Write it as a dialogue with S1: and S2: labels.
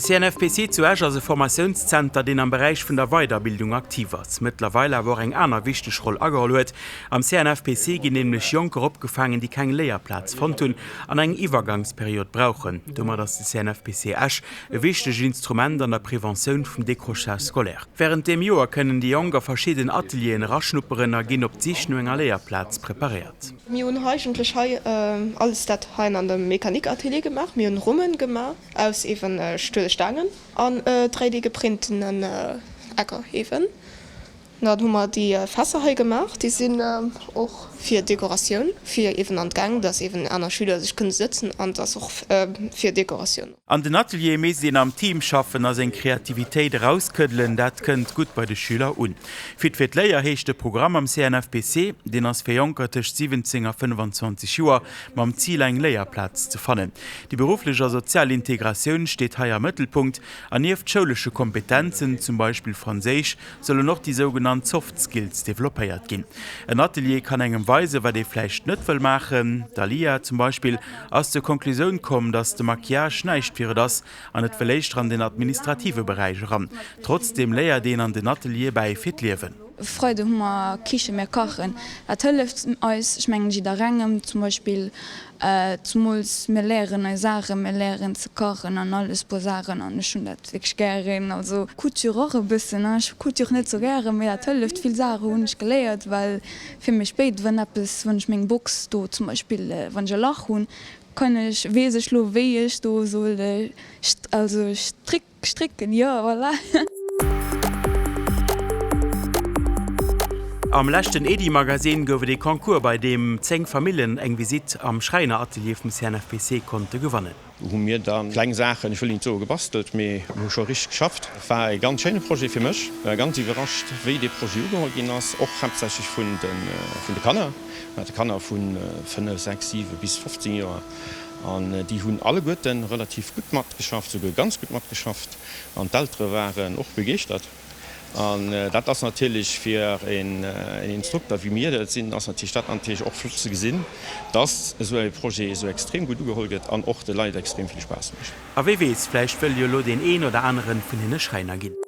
S1: De CNFPC zu Esch ass e Formatiounszenter, deen am Beräich vun der Weiderbildung aktiv ass, mëttlerweil awer och eng aner wichteg Roll ageholl huet. Am CNFPC ginn nämlech Jonker opgefaangen, déi keng Léierplaz fonnt hunn an eng Iwwergangsperiod brauchen. Domat ass de CNFPC Esch e wichtegt Instrument an der Preventioun vum Décrochage scolaire. Wärend deem Joer kënnen déi Jonk a verschidden Atelieren eraschnupperen a ginn op d'Sich no enger Léierplaz preparéiert.
S2: Mir hunn eigentlech hei alles dat hei an dem Mécanique-Atelier gemaach. Mir hunn Rummen gemaach. Aus ewen Stuel Staangen an 3D geprintenen Ecker ewen. Dann hu mer déi Fässer hei gemaach, déi sinn och fir Dekoratioun, fir ewen an d'Gäng, dass ewen aner Schüler sech kënne sëtzen an dass och fir Dekoratioun.
S1: An den Ateliere misst een am Team schaffen a seng Kreativitéit erauskëddelen. Dat kënnt gutt bei de Schüler un. Fit fir d'Léier heescht de Programm am CNFPC. Deen ass fir Jonker tëscht 17 a 25 Joer mam Zil eng Léierplaz ze fannen. Déi berufflech a sozial Integratioun steet hei am Mëttelpunkt an nieft schoulesche Kompetenzen, zum Beispill Franséisch, sollen och déi sougenannt Soft Skills developpéiert ginn. En Atelier kann engem weisen, wat ee vläicht net wëll maachen. D'Alia zum Beispill ass zur Konklusioun komm, datt de Maquillage näischt fir et ass an et wëll éischter an den administrative Beräich eran. Trotzdeem léiert een an den Ateliere bäi fir d'Liewen.
S3: Freide hu mer Kichen, mir kachen. Dat hëlleft eis, ech mengen jidderengem zum Beispill, zumools mir léieren nei Saachen, mir léieren ze kachen an alles puer Saachen an ech hunn dat wierklech gären. Also Couture och e bëssen, ech hu Couture net sou gären, mee dat hëlleft. Vill Saache hunn ech geléiert, well fir méi spéit, wann eppes, wann ech meng Box do zum Beispill, wann ech e Lach hunn, kann ech, weess ech lo wéi ech do soll also stricken. Strécken, jo, voilà.
S1: Am leschten Edy-Magazine gouf et ee Concours, bei deem 10 Famillen eng Visitt am Schräineratelier vum CNFPC konnte gewannen.
S4: Do hu mir da kleng Saachen, ech wëll nit soe gebastelt, mee mir hu scho richteg geschafft. War e ganz schéine Projet fir mech. War ganz iwwerrascht, wéi dee Projet ugeholl ginn ass, och haaptsächlech vun de Kanner. Mir hate Kanner vu 5, 6, 7 bis 15 Joer. An déi hunn alleguerten relativ gutt matgeschafft, souguer ganz gutt matgeschafft. An d'Eltere waren och begeeschtert. An dat ass natierlech fir een Instrukter, wéi mir dat sinn, ass natierlech dat natierlech och flott ze gesinn, dass esou e Projet esou extrem gutt ugeholl gëtt an och de Leit extrem vill Spaass mécht.
S1: A wie weess, vläicht wëll jo elo deen een oder aneren vun hinne Schräiner ginn.